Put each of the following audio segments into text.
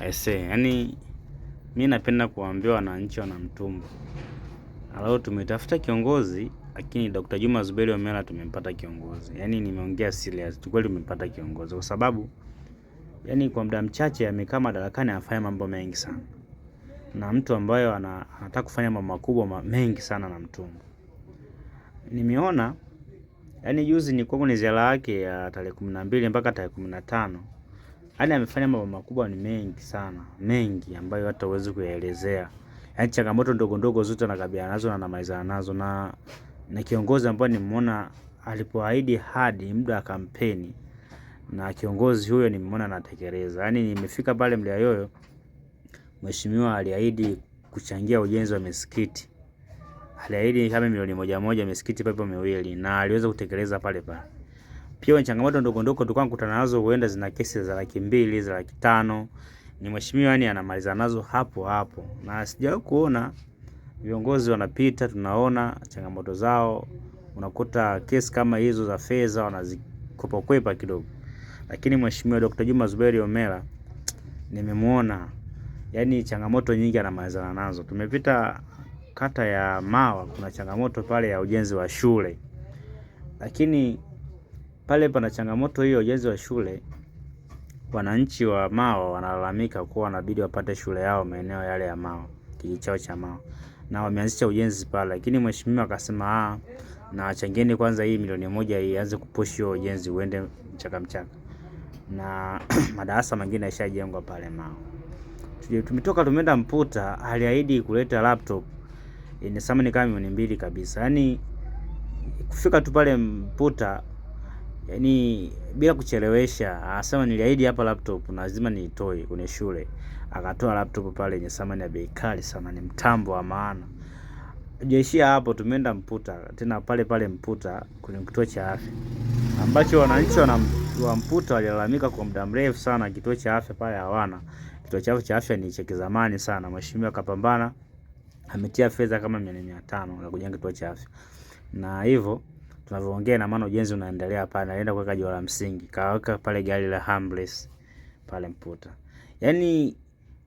Aise, yani mi napenda kuwaambia wananchi wa Namtumbo, leo tumetafuta kiongozi, lakini Dr. Juma Zuberi Homera tumempata kiongozi. Yani nimeongea serious, kweli tumempata kiongozi kwa sababu yani kwa muda mchache amekaa madarakani, anafanya mambo mengi sana, na mtu ambaye anataka kufanya mambo makubwa mengi sana Namtumbo. Nimeona yani juzi nilikuwa kwenye ziara yake ya tarehe 12 mpaka tarehe 15. Yaani amefanya mambo makubwa ni mengi sana, mengi ambayo hata huwezi kuyaelezea. Yaani changamoto ndogo ndogo zote anakabiliana nazo na anamalizana nazo, na kiongozi ambaye nimeona alipoahidi hadi muda wa kampeni, na kiongozi huyo nimeona anatekeleza. Yaani nimefika pale Mliayoyo, mheshimiwa aliahidi kuchangia ujenzi wa misikiti. Aliahidi kama milioni moja moja misikiti papo miwili, na aliweza kutekeleza pale pale. Pia changamoto ndogo ndogo tulikuwa tunakutana nazo, huenda zina kesi za 200,000, za 500,000. Ni mheshimiwa yani anamaliza nazo hapo hapo, na sijawahi kuona viongozi wanapita, tunaona changamoto zao, unakuta kesi kama hizo za fedha wanazikopa kwepa kidogo, lakini mheshimiwa Dr. Juma Zuberi Homera nimemuona yani changamoto nyingi anamalizana nazo. Tumepita kata ya Mawa, kuna changamoto pale ya ujenzi wa shule, lakini pale pana changamoto hiyo ujenzi wa shule. Wananchi wa Mawa wanalalamika kuwa wanabidi wapate shule yao maeneo yale ya Mawa, kijiji chao cha Mawa, na wameanzisha ujenzi pale, lakini mheshimiwa akasema na changeni kwanza hii milioni 1 ianze kupush hiyo ujenzi uende mchaka mchaka, na madarasa mengine yashajengwa pale Mawa. Tumetoka tumeenda Mputa, aliahidi kuleta laptop yenye thamani kama milioni 2 kabisa. Yani kufika tu pale Mputa, yani bila kuchelewesha, anasema niliahidi hapa laptop na lazima niitoe kwenye shule. Akatoa laptop pale yenye thamani ya bei kali sana, ni mtambo wa maana. Jeishia hapo, tumeenda Mputa tena pale pale Mputa kwenye kituo cha afya ambacho wananchi wa Mputa walilalamika kwa muda mrefu sana, kituo cha afya pale hawana. Kituo chao cha afya ni cha kizamani sana. Mheshimiwa akapambana, ametia fedha kama milioni 500 za kujenga kituo cha afya, na hivyo tunavyoongea, na maana ujenzi unaendelea pale, anaenda kuweka jiwe la msingi, kaweka pale gari la ambulance pale Mputa. Yani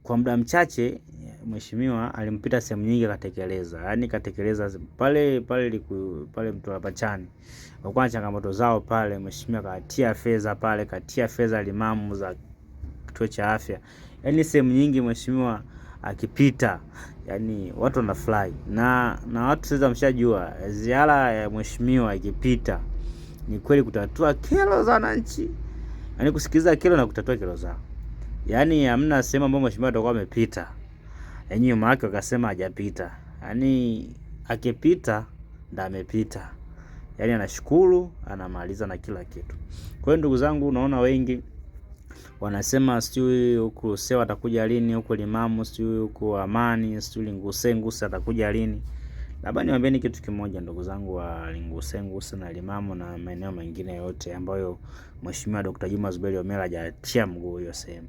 kwa muda mchache mheshimiwa alimpita sehemu nyingi akatekeleza, yani katekeleza pale pale liku, pale Mtwara Pachani walikuwa na changamoto zao pale, mheshimiwa katia fedha pale, katia fedha limamu za kituo cha afya. Yani sehemu nyingi mheshimiwa akipita, yani watu wanafurahi na watu sasa mshajua ziara ya mheshimiwa ikipita ni kweli kutatua kero za wananchi, yani kusikiliza kero na kutatua kero zao. Yani hamna sehemu ambayo mheshimiwa atakuwa amepita, yani nyuma yake wakasema hajapita. Yani akipita ndo amepita, yani anashukuru, anamaliza na kila kitu. Kwa hiyo ndugu zangu, unaona wengi wanasema sijui huku Sewa atakuja lini, huku Limamu, sijui huku Amani, sijui Linguse Nguse atakuja lini. Labda niwaambieni kitu kimoja ndugu zangu wa Linguse Nguse na Limamu na maeneo mengine yote ambayo mheshimiwa Dr. Juma Zuberi Homera hajatia mguu hiyo sehemu.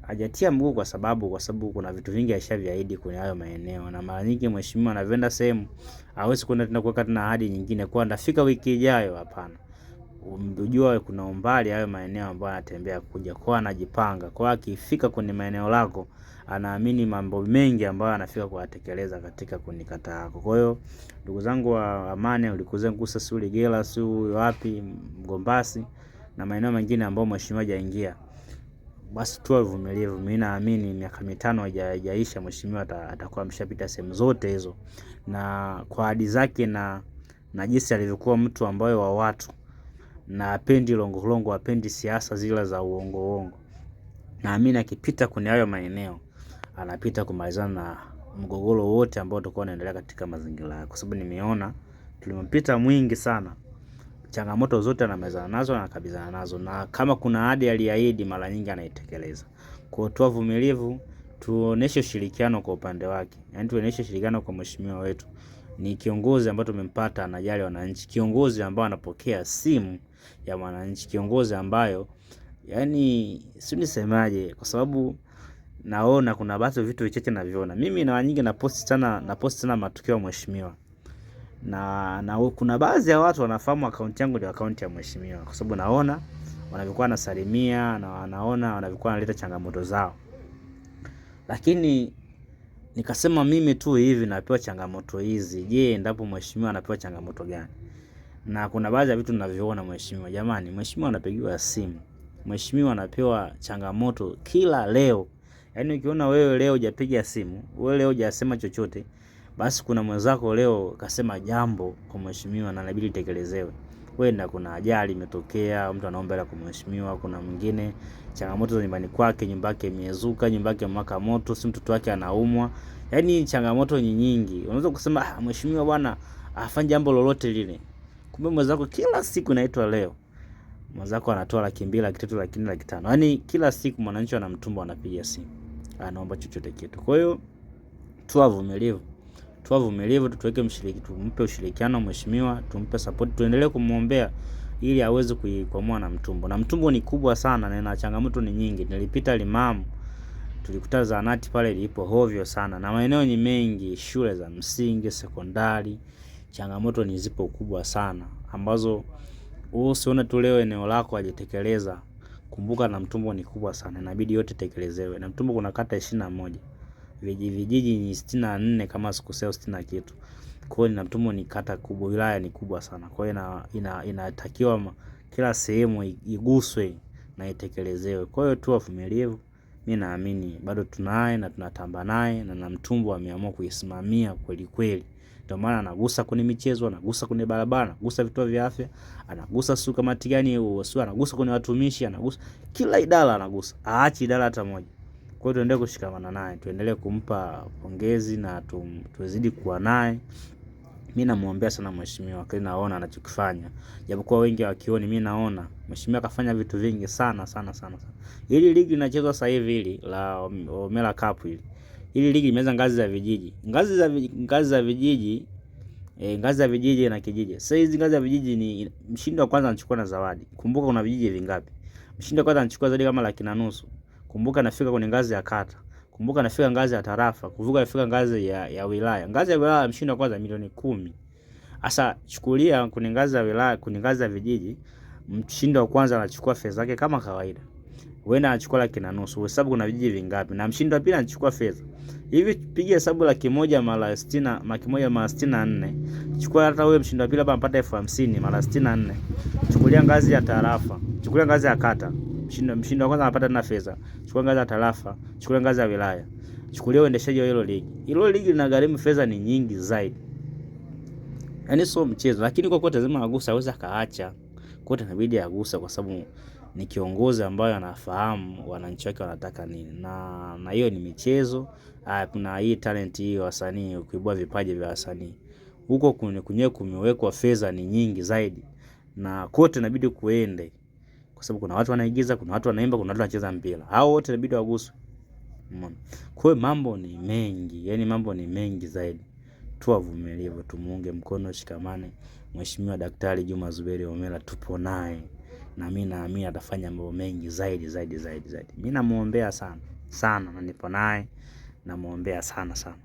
Hajatia mguu kwa sababu kuna vitu vingi alishaviahidi kwenye hayo maeneo, na mara nyingi mheshimiwa anavyoenda sehemu hawezi kwenda tena kuweka tena ahadi nyingine kwa ndafika wiki ijayo, hapana. Unajua kuna umbali hayo maeneo ambayo anatembea kuja kwa, anajipanga kwa, akifika kwenye maeneo lako anaamini mambo mengi ambayo anafika kuyatekeleza katika kwenye kata yako. Kwa hiyo ndugu zangu wa Amani, ulikuze Ngusa, si Uligela, si wapi Mgombasi na maeneo mengine ambayo mheshimiwa hajaingia, basi tuwe vumilivu. Mimi naamini miaka 5 haijaisha, mheshimiwa atakuwa ameshapita sehemu zote hizo, na kwa ahadi zake na jinsi alivyokuwa mtu ambaye wa watu na apendi longo longo, apendi siasa zile za uongo uongo. Naamini akipita kwenye hayo maeneo anapita kumalizana na mgogoro wote ambao utakuwa unaendelea katika mazingira yao, kwa sababu nimeona tulimpita mwingi sana, changamoto zote anamalizana nazo na anakabizana nazo, na kama kuna ahadi aliahidi mara nyingi anaitekeleza. Kwa hiyo tuwe vumilivu, tuoneshe ushirikiano kwa upande wake, yani tuoneshe ushirikiano kwa mheshimiwa wetu. Ni kiongozi ambaye tumempata, anajali wananchi, kiongozi ambaye anapokea simu ya mwananchi, kiongozi ambayo yani si nisemaje, kwa sababu naona kuna baadhi ya vitu vichache naviona mimi, na nyingi na post sana matukio ya mheshimiwa, na kuna baadhi ya watu wanafahamu akaunti yangu ndio akaunti ya mheshimiwa, kwa sababu naona wanavyokuwa wanasalimia na wanaona wanavyokuwa wanaleta changamoto zao. Lakini nikasema mimi tu hivi napewa changamoto hizi, je, endapo mheshimiwa anapewa changamoto gani? Na kuna baadhi ya vitu ninavyoona mheshimiwa, jamani, mheshimiwa anapigiwa simu, mheshimiwa anapewa changamoto kila leo. Yaani ukiona wewe leo hujapiga simu, wewe leo hujasema chochote, basi kuna mwenzako leo kasema jambo kwa mheshimiwa na inabidi litekelezewe. Wenda kuna ajali imetokea, mtu anaomba hela kwa mheshimiwa, kuna mwingine changamoto za nyumbani kwake, nyumba yake imezuka, nyumba yake imewaka moto, si mtoto wake anaumwa. Yaani changamoto ni nyingi. Unaweza kusema ah, mheshimiwa bwana afanye jambo lolote lile. Kumbe mwenzako kila siku inaitwa leo. Mwenzako anatoa 200,000, 300,000, 400,000, 500,000. Yaani kila siku mwananchi anamtumba anapiga simu. Anaomba chochote kitu. Kwa hiyo tuwe wavumilivu. Tuwe wavumilivu, tuweke mshiriki, tumpe ushirikiano mheshimiwa, tumpe support, tuendelee kumuombea ili aweze kuikwamua Namtumbo. Namtumbo ni kubwa sana na ina changamoto ni nyingi. Nilipita Limamu, tulikuta zahanati pale ilipo hovyo sana na maeneo ni mengi, shule za msingi, sekondari, changamoto ni zipo kubwa sana ambazo usione tu leo eneo lako hajatekeleza. Kumbuka Namtumbo ni kubwa sana, inabidi yote tekelezewe. Namtumbo kuna kata 21. Vijiji ni 64 kama sikosea, 60 na kitu. Kwa hiyo Namtumbo ni kata kubwa, wilaya ni kubwa sana. Kwa hiyo inatakiwa kila sehemu iguswe na itekelezewe. Kwa hiyo tu wavumilivu. Mimi naamini bado tunaye na tunatamba naye na Namtumbo ameamua kuisimamia kweli kweli. Ndio maana anagusa kwenye michezo, anagusa kwenye barabara, anagusa vituo vya afya, anagusa sio kamati gani, sio anagusa kwenye watumishi, anagusa kila idara anagusa. Aachi idara hata moja. Kwa hiyo tuendelee kushikamana naye, tuendelee kumpa pongezi na tuzidi kuwa naye. Mimi namuombea sana mheshimiwa, kwa naona anachokifanya. Japokuwa wengi hawakioni, mimi naona mheshimiwa kafanya vitu vingi sana sana sana sana. Hili ligi linachezwa sasa hivi hili la Homera Cup hili. Hili ligi imeanza ngazi za vijiji. Ngazi za vijiji, ngazi za vijiji na kijiji. Sasa hizi ngazi za vijiji ni mshindi wa kwanza anachukua na zawadi. Kumbuka kuna vijiji vingapi? Mshindi wa kwanza anachukua zawadi kama 150,000. Kumbuka nafika kwenye ngazi ya kata. Kumbuka nafika ngazi ya tarafa, kumbuka nafika ngazi ya wilaya. Ngazi ya wilaya mshindi wa kwanza 10,000,000. Sasa chukulia kwenye ngazi ya wilaya, kwenye ngazi ya vijiji, mshindi wa kwanza anachukua fedha zake kama kawaida. Huenda anachukua 150,000. Hesabu kuna vijiji vingapi? Na mshindi wa pili anachukua fedha. Hivi piga hesabu 100,000 mara 60, 100,000 mara 64. Chukua hata wewe mshindi wa pili hapa anapata 50,000 mara 64. Chukulia ngazi ya tarafa, chukulia ngazi ya kata. Mshindi wa kwanza anapata tena fedha. Chukua ngazi ya tarafa, chukua ngazi ya wilaya. Chukulia uendeshaji wa hilo ligi. Hilo ligi linagharimu fedha ni nyingi zaidi. Yaani sio mchezo, lakini kwa kuwa lazima agusa, hawezi akaacha. Kwa hiyo inabidi agusa kwa sababu ni kiongozi ambaye anafahamu wananchi wake wanataka nini. Na hiyo ni michezo, kuna hii talent hii wasanii, kuibua vipaji vya wasanii. Huko kwenyewe kumewekwa fedha ni nyingi zaidi. Na kote inabidi kuende. Kwa sababu kuna watu wanaigiza, kuna watu wanaimba, kuna watu wanacheza mpira. Hao wote inabidi waguswe. Umeona? Kwa hiyo mambo ni mengi, yaani mambo ni mengi zaidi. Tuwe wavumilivu, tumuunge mkono, shikamane. Mheshimiwa Daktari Juma Zuberi Homera tupo naye. Na mimi naamini atafanya mambo mengi zaidi zaidi zaidi zaidi. Mimi namuombea sana sana na nipo naye, namuombea sana sana.